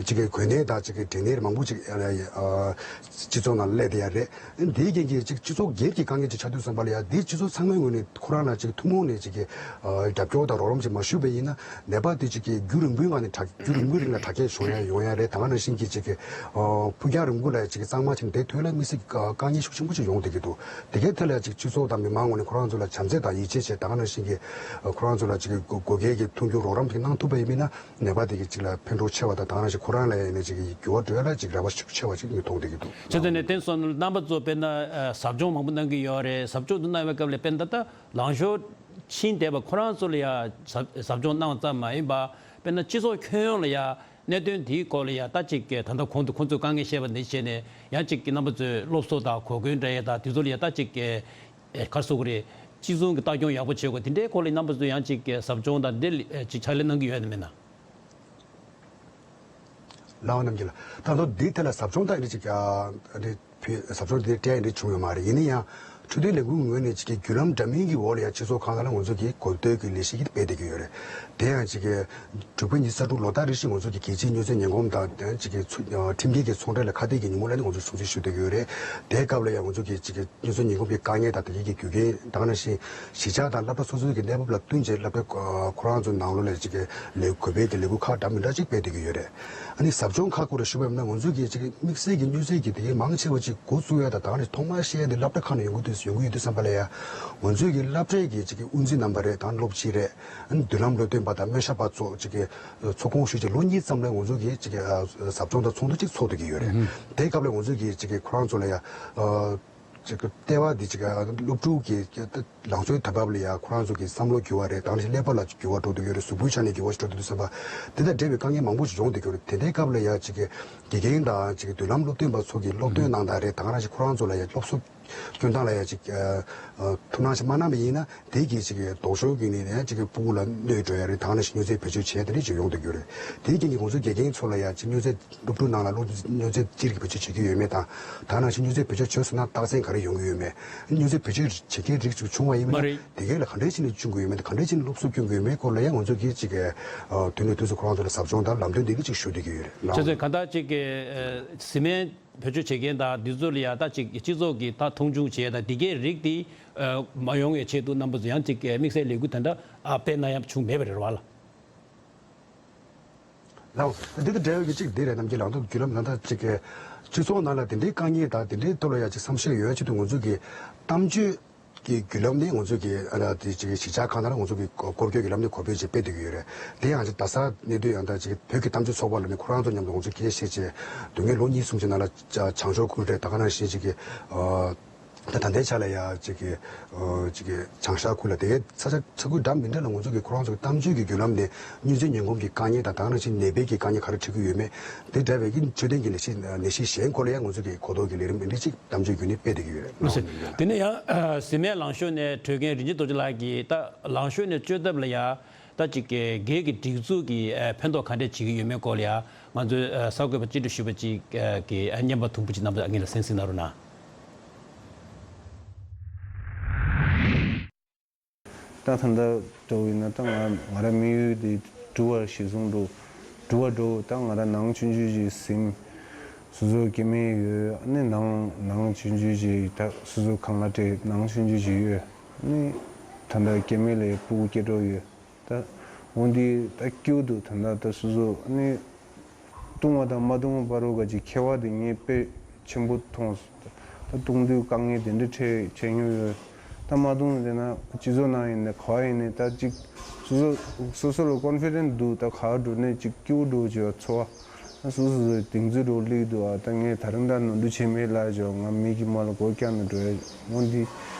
ཅིག་གི་འགོས་ནད་དང་ཅིག་གི་འབྲས་ནད་མང་པོ་ཅིག་ཨ་སྤྱི་ཚོགས་ནང་སླེབས་བསྡད་ཡ་རེད། འདིའི་རྐྱེན་གྱིས་ཅིག་སྤྱི་ཚོགས་སྒེར་གྱི་དཀའ་ངལ་ཅིག་ཆགས་དུས་ཙམ་པ་ལ་ཡ་འདིའི་སྤྱི་ཚོགས་ཚང་མའི་ངོས་ནས་ཁོ་རང་ལ་ཅིག་ཐུན་མོང་ནས་ཅིག་གི་ཨ་རྒྱབ་སྐྱོར་དང་རོགས་རམ་ཅིག་མ་ཞུས་པ་ཡིན་ན་ནད་པ་དེ་ཅིག་གི་རྒྱུན་རིང་པོའི་ངང་ནས་དྲག་རྒྱུན་རིང་པོའི་རིང་ལ་དྲག་སྐྱེད་བྱུང་ཡ་ཡོང་ཡ་རེད། ད་ག་ནང་བཞིན་གྱི་ཅིག་གི་ཨ་ཕུགས་རྒྱང་རིང་པོ་ལ་ཅིག་གི་གཙང་མ་ཅིག་བསྡད་ཐུབ་ལ་དམིགས་བསལ་གྱི་དཀའ་ངལ་ཤུགས་ཆེན་པོ་ཅིག་ཡོང་བསྡད་ཀྱི་འདུག་དེ་གའི་ཐད་ལ་ཅིག་སྤྱི་ཚོགས་དང་མི་མང་ངོས་ནས་ཁོ་རང་ཚོ་ལ་བྱམས་བརྩེ་དང་ཡིད་ཆེས་བྱས། ད་ག་ནང་བཞིན་གྱི་ཨ་ཁོ་རང་ཚོ་ལ་ཅིག་གི་དགོས་དགོས་གལ་གྱི་མཐུན་འགྱུར་རོགས་རམ་ཅིག་གནང་ཐུབ་པ་ཡིན་པ་ཡིན་ན་ནད་པ་དེ་གི་ཅིག་ལ་ཕན་ཐོགས་ཆེ་བ་དང་ད་ག་ནང་བཞིན་ཁོ་རང་ལ་ཡིན་ན་ཅིག་གི་འགྱུར་བ་འགྲོ་ཡ་ལ་ཅིག་རེ་བ་ཤུགས་ཆེ་བ་ཅིག་མཐོང་བསྡད་ཀྱི་འདུག་བྱས་ཙང་ནས་བསྟན་སོང་ན་རྣམ་པ་ཚོ་དཔེར་ན་ཨ་ཟབ་སྦྱོང་མང་པོ་གནང་གི་ཡོད་རེད། ཟབ་སྦྱོང་དུ་གནང་བའི་སྐབས་ལ་དཔེར་ན་ད་ལྟ་ལངས་ཤོར་ཕྱིན་བསྡད་པ་ཁོ་རང་ཚོ་ལ་ཡ་ཟབ་ཟབ་སྦྱོང་གནང་བ་ཙམ་མ་ཡིན་པ་དཔེར་ན་སྤྱི་ཚོགས་ཁྱོན་ཡོངས་ལ་ཡ་གནད་དོན་དེའི་སྐོར་ལ་ཡ་ད་ཅིག་གི་ད་ལྟ་གོང་དུ་ཁོང་ཚོས་དཀའ་ངལ་བཤད་པ་འདི་བྱས་ནས་ཡང་ཅིག་གི་རྣམ་པ་ཚོས་སློབ་གསོ་དང་གོ་སྐོན་འདྲ་ཡ་དང་དེ་ཚོ་ལ་ཡ་ད་ཅིག་གི་ཨེ་ག་རེ་ཟེར་དགོས་རེད། གཅིག་མཚུངས་ཀྱི་ལྟ་སྐྱོང་ཡག་པོ་བྱེད་དགོས། དེ་འདྲའི་སྐོར་ལ་རྣམ་པ་ཚོས་ཡང་ཅིག་གི་ཟབ་སྦྱོང་དང་འདི་ལ་ཅིག་ཕྱག་ལས་གནང་གི་ཡོད་ན་མེད་ན། ལགས་འོང་རྣམ་རྒྱལ་ལགས། ད་ལྟ་འདིའི་ཐད་ལ་ཟབ་སྦྱོང་དང་འདི་ཅིག་ཨ་འདི་ཕུལ་ཟབ་སྦྱོང་འདི་སྤྲད་འདི་བྱུང་ཡོད་མ་རེད། ཡིན་ན་ཡང་འཕྲོད་བསྟེན་ལས་ཁུངས་ངོས་ནས་ཅིག་གི་བརྒྱུད་ལམ་འདྲ་མིན་གྱི་འོག་ལ་ཡང་སྤྱི་ཚོགས་ཁག་ལ་ང་ཚོ་གི་གོ་བསྡུར་གྱི་ལས་གཞི་གི་སྤེལ་བསྡད་ཀྱི་ཡོད་རེད། དེ་ཡང་ཅིག་གི་འབྲུག་པའི་ཉི་ཤུ་རྩ་དྲུག་ལོ་ལྟར་རེ་བཞིན་ང་ཚོ་གི་རྒྱལ་སྤྱིའི་སྨྱོ་རྫས་ཉེན་སྐྱོབ་དང་ཅིག་གི་ཚུ་ཨ་ཁྲིམས་འགལ་གྱི་ཚོང་འབྲེལ་ལ་ཁ་གཏད་ཀྱི་ཉིན་མོ་ལ་ནི་ང་ཚོ་སྲུང་བརྩི་ཞུ་བསྡད་ཀྱི་ཡོད་རེད། དེའི་སྐབས་ལ་ཡང་ང་ཚོ་གི་ཅིག་གི་སྨྱོ་རྫས་ཉེན་སྐྱོབ་ཀྱི་དཀའ་ངལ་དང་དེ་གའི་གི་རྒྱུ་རྐྱེན་ད་ག་ནང་བཞིན་གཞིས་ཆགས་དང་སློབ་གྲྭ་སོ་སོའི་གི་གནས་བབ་ལ་བསྟུན་བྱས་སློབ་གྲྭ་ཁོ་རང་ཚོའི་ནང་ལོགས་ལ་ཅིག་གི་ལས་གུས་པའི་གི་ལས་འགུལ་ཁག་འདྲ་མི་འདྲ་ཅིག་སྤེལ་བསྡད་ཀྱི་ཡོད་རེད། ཨ་ནི་ཟབ་སྦྱོང་ཁག་སྐོར་ལ་ཞུ་བ་ཡིན་ན་ང་ཚོ་གི་ཅིག་གི་དམིགས་བསལ་གྱི་སྨྱོ་རྫས་ཀྱི་དེ་གའི་མང་ཆེ་བ་ཅིག་འགོ་བཙུགས་ཡ་དང་ད་ག་ནང་ཐོག་མར་བཤད་ཡ་དེ་སློབ་གྲྭ་ཁག་ནས་ཡོང་གི་དུས་ཡོང་གི་ཡོད་དུས་ཙམ་པ་ལ་ཡ་ང་ཚོའི་གི་སློབ་གྲྭའི་གི་ཅིག་གི་དབུ་འཛིན་རྣམ་པ་རེད། ད་སློབ་སྤྱི་རེད། ཨ་ནི་མདུན་ལམ་སློབ་སྟོན་པ་དང་སྨན་ཞབས་པ་ཚོ་ཅིག་གི་ཚོགས་ཁོངས་ཞུས་ཅིག་ལོ་གཉིས་ཙམ་ལ་ང་ཚོ་གི་ཅིག་གི་ཟབ་སྦྱོང་དང་ཚོགས་འདུ་ཅིག་ཚོགས་བསྡད་ཀྱི་ཡོད་རེད། དེའི་སྐབས་ལ་ང་ཚོ་གི་ཅིག་གི་ཁོ་རང་ཚོ་ལ་ཡ་ཅིག་གི་ལྟེ་བ་འདི་ཅིག་གི་སློབ་ཕྲུག་གི་ལང་ཚོའི་དུས་བབ་ལ་ཡ་ཁོ་རང་ཚོ་གི་བསམ་བློ་འགྱུར་བ་རེད། ད་ནི་ཀླད་པ་ལ་འགྱུར་བ་འགྲོ་འདུག་ཡོད་རེད། གཟུགས་པོའི་ཆ་ནས་འགྱུར་བ་ཞིག་འགྲོ་འདུག་བསམ་པ་དེ་དང་འབྲེལ་བའི་དཀའ་ངལ་མང་པོ་ཞིག་ཡོང་བསྡད་ཀྱི་ཡོད་རེད། དེ་འདྲའི་སྐབས་ལ་ཡ་ཅིག་གི་དགེ་རྒན་དང་ཅིག་གི་མདུན་ལམ་སློབ་སྟོན་པ་ཚོ་གི་སློབ་སྟོན་གནང་སྟངས་རེད། ད་ག་ནང་བཞིན་ཁོ་རང་ཚོ་ལ་ཡ་སློབ་གསོ་སྐྱོན་སྟངས་ལ་ཡ་ཅིག་ཨ་ཨ་ཐུགས་སྣང་ཞིག་མ་གནང་བ་ཡིན་ན་དེ་གིས་ཅིག་གི་ལྡོག་ཕྱོགས་ཀྱི་ནི་ཡ་ཅིག་གི་ཕྲུ་གུ་ལ་གནོད་འགྲོ་ཡ་རེད། ད་ག་ནང་བཞིན་སྨྱོ་རྫས་བེད་སྤྱོད་བྱས་དེ་འདྲ་ཅིག་ཡོང་བསྡད་ཀྱི་ཡོད་རེད། དེའི་རྐྱེན་གྱིས་ང་ཚོ་དགེ་རྒན་ཚོ་ལ་ཡ་ཅིག་སྨྱོ་རྫས་སློབ་ཕྲུག་ནང་ལ་སློབ་སྨྱོ་རྫས་ཅི་རིགས་བེད་སྤྱོད་བྱེད་ཀྱི་ཡོད་མེད་དང་ད་ག་ནང་བཞིན་སྨྱོ་རྫས་བེད་སྤྱོད་བྱས་ཟིན་ན་རྟགས་མཚན་ག་རེ་ཡོང་གི་ཡོད་མེད། སྨྱོ་རྫས་བེད་སྤྱོད་བྱེད་མཁན་རིགས་ཅིག་བྱུང་བ་ཡིན་མ་ན་རེད། དེ་གས་ལ་ག་འདྲས་བྱས་ནས་བཅུག་གི་ཡོད་མེད་དང་ག་འདྲས་བྱས་ནས་སློབ་གསོ་སྐྱོན་གྱི་ཡོད་མེད་སྐོར་ལ་ཡང་ང་ཚོ་གིས་ཅིག་གི་དུས་ནས་དུས་སུ་ཁོ་རང་ཚོ་ལ་ཟབ་སྦྱོང་དང་ལམ་སྟོན་འདི་གི་ཅིག་ཞུ་བསྡད་ཀྱི་ཡོད་རེད། བྱས་ཙང་གང་ལྟར་ཅིག་གི་བཟི་སྨན་བེད་སྤྱོད་བྱེད་མཁན་དང་འདི་ཚོ་ལ་ཡང་ད་ཅིག་སྤྱི་ཚོགས་ཀྱི་ད་མཐོང་ཆུང་བྱེད་ཡ་དང་འདི་གའི་རིགས་དེ་མ་ཡོང་བའི་ཆེད་དུ་རྣམ་པ་ཚོ་ཡང་ཅིག་གི་དམིགས་བསལ་ལས་འགུལ་དེ་འདྲ་སྤེལ་གནང་ཡ་བྱུང་མེད་པ་རེད་བ་ལ། ལགས། འདི་དང་འབྲེལ་བའི་གཅིག་འདི་རེད། རྣམ་རྒྱལ་ལགས་ཚོ་བརྒྱུད་ལམ་ད་ལྟ་གཅིག་གི་སྤྱི་ཚོགས་ནང་ལ་དེ་འདྲའི་དཀའ་ངལ་དང་དེ་འདྲའི་ཐོག་ལ་ཡ་གཅིག་བསམ་ཤེས་ཡོད་ཆེད་དུ་ང་ཚོ་གི་གཏམ་བརྗོད་ཀྱི་བརྒྱུད་ལམ་ནི་ང་ཚོ་གི་ཨ་ད་དེ་གཅིག་གི་གཞིས་ཆགས་ཁག་ནང་ལ་ང་ཚོ་གི་སྐོར་སྐྱོད་ཀྱི་ལམ་ནས་གོ་བོད་ཅིག་སྤེལ་བསྡད་ཀྱི་ཡོད་རེད། དེ་ཡང་གཅིག་ད་ས་གནས་དུས་ཡང་ད་གཅིག་བོད་ཀྱི་གཏམ་བརྗོད་ཚོགས་པ་ལ་ནི་ཁོ་རང་ཚོ་མཉམ་དུ་ང་ཚོ་གས་བཤད་བྱས་སྡུག་བསྔལ་ལོ་གཉིས་གསུམ་ཅིག་ནང་ལ་བྱང་ཕྱོགས་ཁུལ་རེད། ད་ག་ནང་བཞིན་གཅིག་གི་ཨ། ད་ད་ལྟའི་ཆ་ལ་ཡ་གཅིག་གི་ཨ་གཅིག་གི་བྱང་ཤར་ཁུལ་ལ་དེ་གའི་ས་ཆ་ས་ཁུལ་འདྲ་མི་འདྲ་ལ་ང་ཚོ་གི་ཁོ་རང་ཚོ་གི་གཏམ་བརྗོད་ཀྱི་བརྒྱུད་ལམ་ནས་སྨྱོ་རྫས་ཉེན་སྐྱོབ་ཀྱི་དཀའ་ངལ་དང་ད་ག་ནང་བཞིན་ནད་པའི་གི་དཀའ་ངལ་ག་རེ་འཕྲད་ཀྱི་ཡོད་མེད་དེ་འདྲ་བའི་གི་འཕྲོད་བསྟེན་གྱི་ལས་གཞི་ནད་གཞི་གཞན་སྐོར་ལ་ཡང་ང་ཚོ་གི་གོ་རྟོགས་ཀྱི་ལས་རིམ་འདི་འདྲ་ཅིག་གཏམ་བརྗོད་བརྒྱུད་ནས་སྤེལ་བསྡད་ཀྱི་ཡོད་རེད། ལགས་སོ། དེ་ནས་ཡང་ཨ་བཟི་སྨན་ལང་ཤོར་ནས་བྲོས་མཁན་རིན་ཆེན་རྡོ་རྗེ་ལགས་ཀྱིས་ད་ལང་ཤོར་ནས་བཅོས་ཐབས་ལ་ཡ་ད་ཅིག་གི་སྒེར་གྱི་སྒྲིག་འཛུགས་ཀྱིས་ཨ་ཕན་ཐོགས་ག་འདྲས་བྱེད་ཀྱི་ཡོད་མེད་སྐོར་ལ་ཡ་ང་ཚོའི་ཨ་གསར་འགོད་པ་བཅར་འདྲི་ཞུས་པ་ཅིག་ཨ་གི་ཨ་བརྙན་པར་ཐུང་ཕུ་ཅིག་རྣམ་པ་ངེད་ལ་གསན་གཟིགས་གནང་རོགས་གནང་། ད་ད་ལྟ་འགྲོ་བ་ཡིན་ན་ད་ང་ང་རང་དམིགས་ཡུལ་དེ་འགྲུལ་བ་གཞིར་བཟུང་འགྲོ་འགྲུལ་བ་འགྲོ་ད་ང་རང་ནང་ཆུང་ཆུང་ཞིག་ཟིན། སོ་སོ་སྐྱེ་དམན་ཡོད་ཨ་ནི་ནང་ནང་ཆུང་ཆུང་ཞིག་ད་སོ་སོ་ཁང་གླ་སྤྲད་ནང་ཆུང་ཆུང་ཞིག་ཡོད་ཨ་ནི་ད་ལྟ་སྐྱེ་དམན་ལ་ཕྲུ་གུ་སྐྱེ་གྲོགས་ཡོད། ད་འོ་འདི་ད་སྐྱིད་པོ་འདུག་ད་ལྟ་ད་སོ་སོ་ཨ་ནི་བཏུང་བ་དང་མ་བཏུང་བ་བར་དུ་ག་ཅིག་ཁྱད་པར་དེ་ངས་དཔེ་ཆེན་པོ་མཐོང་སོང་། ད་བཏུང་དུས་དཀའ་ངལ་དེ་འདྲ་འཕྲད་འཕྲད་མྱོང་ཡོད། ད་མ་བཏུང་དེ་ན་སྤྱི་ཚོགས་ནང་ཡིན་ནའི་ག་བ་ཡིན་ནའི་ད་ཅིག་སོ་སོ་སོ་སོ་ལ་ཀོན་ཕི་ཌེན་ཊི་འདུག་ད་ག་བ་འགྲོ་ནས་ཅིག་སྐྱིད་པོ་འགྲོ་བྱས་པ་ཚོར་བ། ད་སོ་སོ་སོ་གདེང་ཚོད་འགྲོ་སླེབས་འདུག་ཨ་ད་ངས་ད་རིང་ད་ནོར་འཁྲུལ་བྱས་མེད་ལབ་བྱས་པ་ང་མི་གི་མ་ལ་སྒོ་བཀྱག་ནས་འགྲོ་ཡ་འོ་འདི་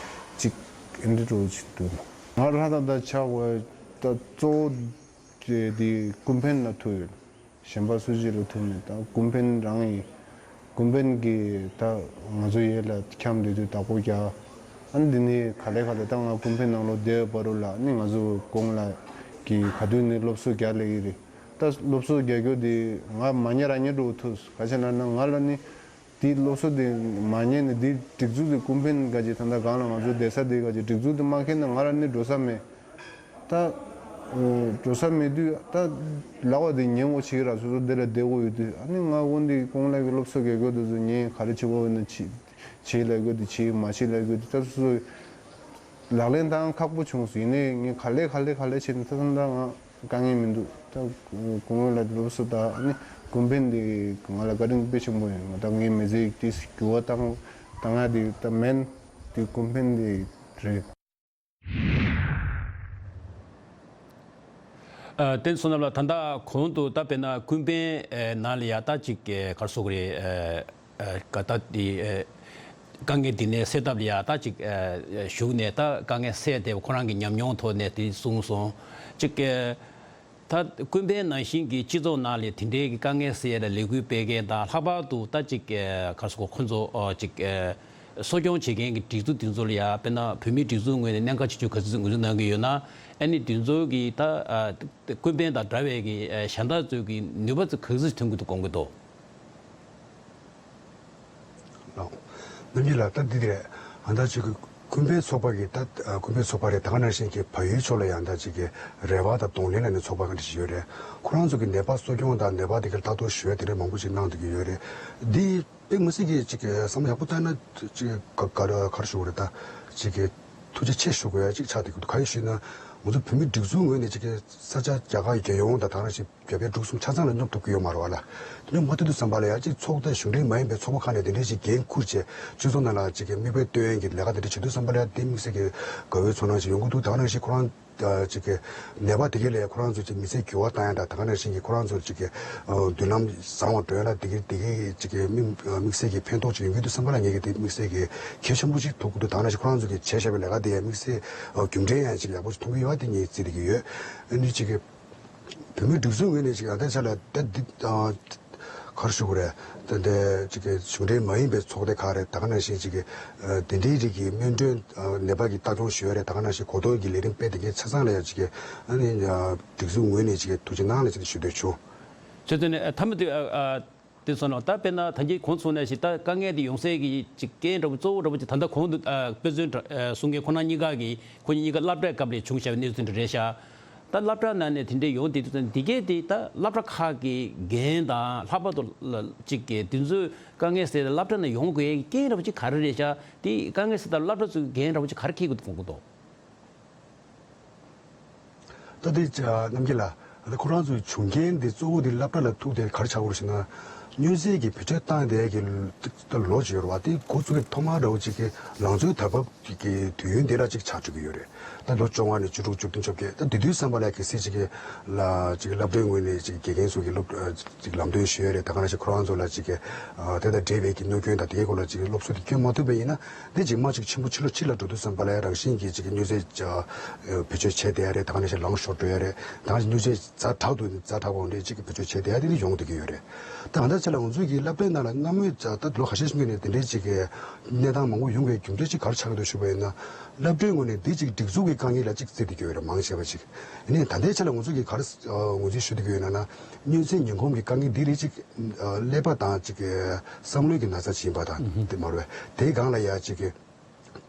ཅིག་ཨེ་འདྲ་འགྲོ་བྱེད་འདུག་ང་ལྷ་ད་ད་ཆགས་པ་ད་གཙོ་བོ་དེ་དེ་ཀུན་ཕན་ལ་ཐུག་ཡོད། གཞན་པ་སུ་གཅིག་ལ་ཐུག་མེད། ད་ཀུན་ཕན་རང་ཡིན། ཀུན་ཕན་གྱི་ད་ང་ཚོ་ཡས་ལ་འཁྱམས་བསྡད་དུས་བདག་པོ་རྒྱག་ཨ་ནི་འདི་ནི་ག་ལེ་ག་ལེ་ད་ང་ཀུན་ཕན་ནང་ལོགས་བསྡད་པ་རུ་ལ་ནི་ང་ཚོ་གོང་ལ་གི་ག་དུས་ནི་སློབ་གསོ་རྒྱག་ལེ་ཡི་རེད། ད་སློབ་གསོ་རྒྱག་རྒྱུ་དེ་ང་མ་ཉེ་ར་ཉེ་འགྲོ་ཐུབ་ག་ཅེ་ན་ན་ང་ལ་ནི་དེའི་སློབ་གསོ་དེ་མ་ཉན་ནས་དེའི་སྒྲིག་འཛུགས་དེ་ཀུན་ཕན་ག་ཅིག་ད་ལྟ་གང་ལ་ང་ཚོ་བསྡད་ས་དེ་ག་ཅིག་སྒྲིག་འཛུགས་དེ་མ་མཁྱེན་ན་ང་ལ་ནི་འགྲོ་ས་མེད། ད་འགྲོ་ས་མེད་དུས་ད་ལག་པ་དེ་ཉན་འོ་ཆིག་ར་སོ་སོ་དེ་ལ་བསྡད་འོ་ཡོད་དུས་ཨ་ནི་ང་འོ་འདི་ཀོང་ལག་གི་སློབ་གསོ་རྒྱག་དགོས་དུས་ཚོ་ངས་ག་རེ་བྱེད་དགོས་ན་བྱེད་བྱེད་ལབ་དགོས་དུས་བྱེད་མ་བྱེད་ལབ་དགོས་དུས་ད་སོ་སོ་ལག་ལེན་བཏང་ཁག་པོ་བྱུང་སོང་། ཡིན་ནའི་ངས་ག་ལེ་ག་ལེ་ག་ལེ་བྱས་ནས་ད་ད་ང་དཀའ་ངལ་མི་འདུག་ད་གུང་ལ་སློབ་གསོ་དང་ཨ་ནི་ཀུན་ཕན་འདི་ང་ལ་བཀའ་དྲིན་དཔེ་ཆེན་པོ་ཡིན། ང་ད་ངའི་མི་ཚེ་དེ་འགྱུར་བ་བཏང་བཏང་ཡ་དེ་ད་མེན་དེ་ཀུན་ཕན་འདི་རེད། ཨ་བསྟན་བསོད་ནམས་ལགས་ད་ལྟ་གོང་དུ་ད་དཔེར་ན་ཀུན་ཕན་ནང་ལ་ཡ་ད་ཅིག་ག་རེ་ཟེར་དགོས་རེད། ཨ་ག་ད་དེ་ཨ་དཀའ་ངལ་འདི་ནས་སེལ་ཐབས་ལ་ཡ་ད་ཅིག་ཨ་ཞུགས་ནས་ད་དཀའ་ངལ་སེལ་ཏེ་ཁོ་རང་གི་ཉམས་མྱོང་ཐོག་ནས་དེ་གསུངས་སོང་། ཅིག་ཨ་ད་ཀུན་ཕན་ནང་བཞིན་གྱི་སྤྱི་ཚོགས་ནང་ལ་དེ་འདྲའི་གི་དཀའ་ངལ་སེལ་ཡ་ལ་ལས་འགུལ་སྤེལ་མཁན་དང་ལྷག་པར་དུ་ད་ཅིག་ག་རེ་ཟེར་དགོས་ཁོ་ཚོ་ཨ་ཅིག་ཨ་གསོ་སྐྱོང་བྱེད་མཁན་གྱི་སྒྲིག་འཛུགས་དེ་ཚོ་ལ་ཡ་དཔེར་ན་བོད་མིའི་སྒྲིག་འཛུགས་ངོས་ནས་གནད་འགག་ཆེ་ཆུང་ག་ཚོད་ངོས་འཛིན་གནང་གི་ཡོད་ན་ཨ་ནི་དེ་ཚོ་གི་ད་ཨ་ཀུན་ཕན་དང་འདྲ་བའི་གི་ཨ་ཞན་ཐང་ཚོའི་གི་ནུས་པ་ཚོ་ག་ཚོད་ཐོན་གྱི་འདུག་དགོངས་ཀྱི་འདུག་ལགས། རྣམ་རྒྱལ་ལགས་ད་འདི་འདི་རེད། ཨ་ད་ཅིག་གི་ཀུན་ཕན་ཚོགས་པ་གི་ད་ཨ་ཀུན་ཕན་ཚོགས་པ་རེད། ད་ག་ནང་བཞིན་གྱི་བལ་ཡུལ་ཕྱོགས་ལ་ཡང་ད་ཅིག་གི་རེ་བ་དང་གདོང་ལེན་ལ་ནི་ཚོགས་པ་ག་འདྲ་ཞིག་ཡོད་རེད། ཁོ་རང་ཚོ་གི་ནད་པ་གསོ་སྐྱོང་དང་ནད་པ་དེ་གར་ལྟ་རྟོག་ཞུ་ཡ་དེ་འདྲ་མང་པོ་ཞིག་གནང་བསྡད་ཀྱི་ཡོད་རེད། འདི་དཔེ་མི་སྲིད་ཀྱི་ཅིག་གི་བསམ་བློ་ཡག་པོ་བཏང་ན་ཅིག་ག་ག་ག་རེ་ཞུ་དགོས་རེད། ད་ཅིག་གི་ཐུགས་རྗེ་ཆེ་ཞུ་དགོས་ཡ་ཅིག་ཆགས་བསྡད་ཀྱི་འདུག་ག་རེ་ཞུས་ན་ང་ཚོ་བོད་མི་སྒྲིག་འཛུགས་ངོས་ནས་ཅིག་གི་ས་ཆ་རྒྱ་གར་རྒྱལ་ཡོངས་དང་ད་ག་ནང་བཞིན་རྒྱ་བལ་འབྲུག་གསུམ་ཆ་ཚང་ལ་སྙོབ་ཐུབ་ཀྱི་ཡོད་མ་རེད་བ་ལ། དེ་ནས་མ་ཐུབ་དུས་ཙམ་པ་ལ་ཡང་གཅིག་ཚོགས་སྡེ་གཞུང་འབྲེལ་མ་ཡིན་པའི་ཚོགས་པ་ཁག་ནས་དེ་འདྲས་ཞིག་འགན་འཁུར་བྱས་སྤྱི་ཚོགས་ནང་ལ་གཅིག་གི་མིག་དཔེ་སྟོན་ཡས་ཀྱི་ལས་ཀ་དེ་འདྲས་བྱེད་དུས་ཙམ་པ་ལ་ཡང་དེ་དམིགས་བསལ་གྱི་དགའ་བོའི་ཚོར་སྣང་ཞིག་ཡོང་གི་འདུག་ད་ག་ནང་བཞིན་ཁོ་རང་གཅིག་གི་ནད་པ་དེ་གས་ལ་ཡང་ཁོ་རང་ཚོ་གཅིག་མི་ཚེ་འགྱུར་བ་བཏང་ཡ་དང་ད་ག་ནང་བཞིན་གྱི་ཁོ་རང་ཚོ་གཅིག་གི་མདུན་ལམ་བཟང་བ་འགྲོ་ཡ་ལ་དེ་གས་དེ་གས་གཅིག་གི་དམིགས་དམིགས་བསལ་གྱི་ཕན་ཐོགས་ཅིག་ཡོང་གི་འདུག་བསམ་པ་ལ་ངས་ཀྱི་དེ་དམིགས་བསལ་གྱི་གལ་ཆེན་པོ་ཞིག་ཐུག་གི་འདུག་ད་ག་ནང་བཞིན་ཁོ་རང་ཚོ་གི་བྱས་བཞག་པའི་ལས་ཀ་དེ་ཡང་དམིགས་བསལ་རྒྱུ་འབྲས་ཡང་ཅིག་ཡག་པོ་ཞིག་མཐོང་གི་ཡོད་པ་དེ་ངས་བརྩིས་བསྡད་ཀྱི་ཡོད། ཨ་ནི་གཅིག་གི་བོད་མིའི་སྒྲིག་འཛུགས་ངོས་ནས་ཅིག་ཨ་ད་ཆ་ལ་ད་འདི་ཨ་ག་རེ་ཞུ་དགོས་རེད། ད་འདི་ཅིག་གི་གཞུང་འབྲེལ་མ་ཡིན་པའི་ཚོགས་སྡེ་ཁག་རེད། ད་ག་ནང་བཞིན་ཅིག་གི་ཨ་དེ་འདྲའི་རིགས་ཀྱི་སྨན་གྲོན་ཨ་ནད་པ་གི་ལྟ་སྐྱོང་ཞུ་ཡ་རེད། ད་ག་ནང་བཞིན་གོ་རྟོགས་ཀྱི་ལས་རིམ་སྤེལ་དེ་གའི་ཆ་ཚང་ལ་ཡང་ཅིག་གི་ཨ་ནི་ཨ་སྒྲིག་འཛུགས་ངོས་ནས་ཅིག་གི་ཐུགས་རྗེ་གནང་ལ་ཅིག་ཞུ་འདོད་བྱུང་། ཆུ་ཚོད་ནས་ཨ་མཐའ་མ་དུས་ཨ་ཨ་དེ་སོང་ནོ་ད་དཔེར་ན་ད་གིན་གོང་གསུངས་ནང་བཞིན་ད་དཀའ་ངལ་དེ་ཡོང་སའི་གི་ཅིག་རྐྱེན་འདྲ་པོ་གཙོ་བོ་འདྲ་པོ་ཅིག་ད་ལྟ་གོང་དུ་ཨ་དཔེ་མཚོན་འདྲ་ཨ་གསུང་མཁན་ཁོ་ན་གཉིས་ཀ་གི་ཁོ་གཉིས་ཀ་སློབ་གྲྭའི་སྐབས་ལ་བྱུང་བཞག་པའི་གནས་ཚུལ་འདྲ་རེད་ཤག་ད་སློབ་གྲྭ་ནང་ནས་དེ་འདྲའི་ཡོང་དེ་དུས་ཙམ་འདི་གས་དེ་ད་སློབ་གྲྭ་ཁག་གི་འགན་དང་ལྷག་པར་དུ་ལ་ཅིག་གི་དེ་ཚོའི་དཀའ་ངལ་སེལ་ཏེ་སློབ་གྲྭ་ནང་ཡོང་དགོས་ཡའི་རྐྱེན་འདྲ་པོ་ཅིག་ག་རེ་རེད་ཤག་དེ་དཀའ་ངལ་སེལ་ཏེ་སློབ་གྲྭ་ཚོའི་འགན་འདྲ་པོ་ཅིག་ག་རེ་འཁྱེར་དགོས་འདུག་དགོངས་ཀྱི་འདུག་ད་དེ་རྣམ་རྒྱལ་ལགས་ད་ཁོ་རང་ཚོའི་བྱུང་རྐྱེན་དེ་གཙོ་བོ་དེ་སློབ་གྲྭ་ལ་ཐུག་དེ་ག་རེ་ཆགས་ཀྱི་ཡོད་རེད་ཟེར་ན། མྱོས་རྫས་ཀྱི་བེད་སྤྱོད་བཏང་བསྡད་ཀྱི་ལོ་གཅིག་ཡོད་རེད་བ། དེ་འགོ་བཙུགས་ཀྱི་ཐོག་མར་འདྲ་པོ་ཅིག་གི་ལང་ཚོའི་དར་བབ་ཀྱི་དུས་ཡུན་དེ་ལ་ཅིག་ཆགས་བཅུག་གི་ཡོད་རེད། ད་ལོ་བཅོ་ལྔ་ནས་བཅུ་དྲུག་བཅུ་བདུན་བཅོ་བརྒྱད་ད་དེ་དུས་ཙམ་པ་ལ་གལ་སྲིད་ཅིག་གི་ལ་ཅིག་སློབ་གྲྭའི་ངོས་ནས་ཅིག་དགེ་རྒན་ཚོ་གི་སློབ་ཅིག་ལམ་སྟོན་ཞུ་ཡ་རེད། ད་ག་ནང་བཞིན་ཁོ་རང་ཚོ་ལ་ཅིག་གི་དེ་དང་འབྲེལ་བའི་གི་གནོད་སྐྱོན་དང་དེའི་སྐོར་ལ་ཅིག་སློབ་གསོ་དེ་སྐྱོན་མ་ཐུབ་པ་ཡིན་ན་དེ་ཅིག་མ་ཅིག་ཆེན་པོ་ཕྱི་ལོ་ཕྱི་ལ་འགྲོ་དུས་ཙམ་པ་ལ་རང་བཞིན་གྱི་ཅིག་གི་མྱོས་རྫས་བེད་སྤྱོད་བྱས་བསྡད་ཡ་རེད། ད་ག་ནང་བཞིན་ལངས་ཤོར་འགྲོ་ཡ་རེད། ད་ག་ནང་བཞིན་མྱོས་རྫས་ཛ་དྲག་ཏུ་ཛ་དྲག་པོ་འདྲ་ཅིག་གི་བེད་སྤྱོད་བྱས་བསྡད་ཡ་དེ་འདྲ་ཡོང་བསྡད་ཀྱི་ཡོད་རེད། ད་ད་ལྟ་ཆ་ལ་ང་ཚོའི་གི་སློབ་གྲྭའི་ནང་ལ་སྔ་མོའི་ད་ལོ་ཁ་ཤས་ཤིག་སྔོན་ནས་དེ་འདྲའི་ཅིག་གི་གནས་སྟངས་མང་པོ་ཡོང་བའི་རྒྱུ་འབྲས་ཅིག་ག་རེ་ཆགས་ཀྱི་འདུག་ཞུས་པ་ཡིན་ན། སློབ་གྲྭའི་ངོས་ནས་འདི་ཅིག་སྒྲིག་འཛུགས་ཀྱི་དཀའ་ངལ་ལ་ཅིག་བརྩི་བསྡད་ཀྱི་ཡོད་རེད། མང་ཆེ་བ་ཅིག་ཡིན་ནའི་ད་ལྟའི་ཆ་ལ་ང་ཚོ་གིས་ག་རེ་ངོས་འཛིན་ཞུ་བསྡད་ཀྱི་ཡོད་ན་ན། མྱོས་རྫས་ངན་གོམས་ཀྱི་དཀའ་ངལ་འདི་རེད་ཅིག་ཀླད་པ་དང་ཅིག་བསམ་བློའི་གི་ན་ཚ་ཅིག་ཡིན་པ་དང་དེ་མ་རེད་པས། དེའི་སྒང་ལ་ཡ་ཅིག་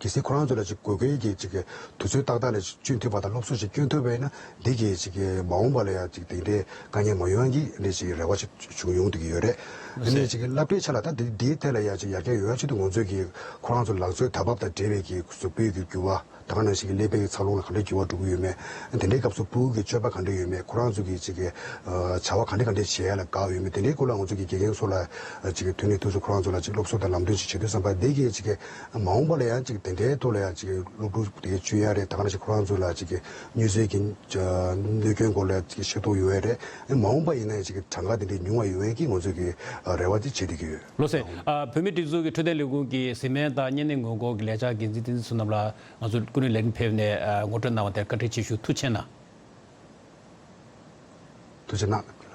གལ་སྲིད་ཁོ་རང་ཚོ་ལ་ཅིག་དགོས་གལ་གྱི་ཅིག་དུས་ཚོད་ཏག་ཏག་ལ་ཅིག་བསྐྱོན་ཐུབ་པ་དང་སློབ་གསོ་ཅིག་བསྐྱོན་ཐུབ་པ་ཡིན་ན་འདི་གི་ཅིག་མ་འོངས་པ་ལ་ཡ་ཅིག་དེ་འདྲའི་དཀའ་ངལ་མ་ཡོང་ཡ་གི་འདི་ཅིག་རེ་བ་ཅིག་བྱུང་ཡོང་བསྡད་ཀྱི་ཡོད་རེད། ཨ་ནི་ཅིག་སློབ་གྲྭའི་ཆ་ལ་ད་འདི་འདིའི་ཐད་ལ་ཡ་ཅིག་ཡར་རྒྱས་ཡོང་ཡ་ཆེད་དུ་ང་ཚོས་ཀྱི་ཁོ་རང་ཚོ་ལང་ཚོའི་དར་བབ་དང་འབྲེལ་བའི་གི་གཟུགས་པོའི་གི་འགྱུར་བ། ད་ག་ནང་བཞིན་གྱི་ཀླད་པའི་འཚར་ལོངས་ལ་ག་འདྲའི་འགྱུར་བ་འགྲོ་གི་ཡོད་མེད། དེ་འདྲའི་སྐབས་སུ་ཕྲུ་གུ་གི་སྤྱོད་པ་ག་འདྲ་ཡོད་མེད། ཁོ་རང་ཚོ་གི་ཅིག་གི་བྱ་བ་ག་འདྲ་ག་འདྲ་བྱེད་ཡ་ལ་དགའ་ཡོད་མེད། དེ་འདྲའི་སྐོར་ལ་ང་ཚོ་གི་དགེ་རྒན་ཚོ་ལ་ཅིག་གི་ཐོན་ནས་དུས་སུ་ཁོ་རང་ཚོ་ལ་ཅིག་སློབ་གསོ་དང་ལམ་སྟོན་ཅིག་བྱེད་དུས་ཙམ་པ་དེ་གི་ཅིག་གི་མ་འོངས་པ་ལ་ཡང་ཅིག་དེ་འདྲའི་ཐོག་ལ་ཡང་ཅིག་གི་སློབ་ཕྲུག་དེ་གི་བཅུག་ཡ་རེད། ད་ག་ནང་བཞིན་ཁོ་རང་ཚོ་ལ་ཅིག་གི་མྱོས་རྫས་ཀྱི་གནོད་སྐྱོན་སྐོར་ལ་ཅིག་གི་ཤེས་རྟོགས་ཡོང་ཡ་རེད། མ་འོངས་པ་ཡིན་ན་ཡང་ཅིག་གི་གྲངས་ཀ་དེ་འདྲའི་ཉུང་བ་ཡོང་ཡ་གི་ང་ཚོ་གི་རེ་བ་དེ་བྱེད་བསྡད་ཀྱི་ཡོད། ལགས་སོ། ཨ་བོད་མིའི་སྒྲིག་འཛུགས་ཀྱི་འཕྲོད་བསྟེན་ལས་ཁུངས་ཀྱི་སེམས་ལྡན་དང་གཉན་ནད་སྔོན་འགོག་གི་ལས་འཆར་འགན་འཛིན་བསྟན་འཛིན་བསོད་ནམས་ལགས། ང་ཚོ་ཀུན་གླེང་ལས་རིམ་ཕེབས་ནས་ཨ་ངོ་སྤྲོད་གནང་བ་དེར་བཀའ་དྲིན་ཆེ་ཞུ། ཐུགས་རྗེ་གནང་། ཐུགས་རྗེ་གནང་།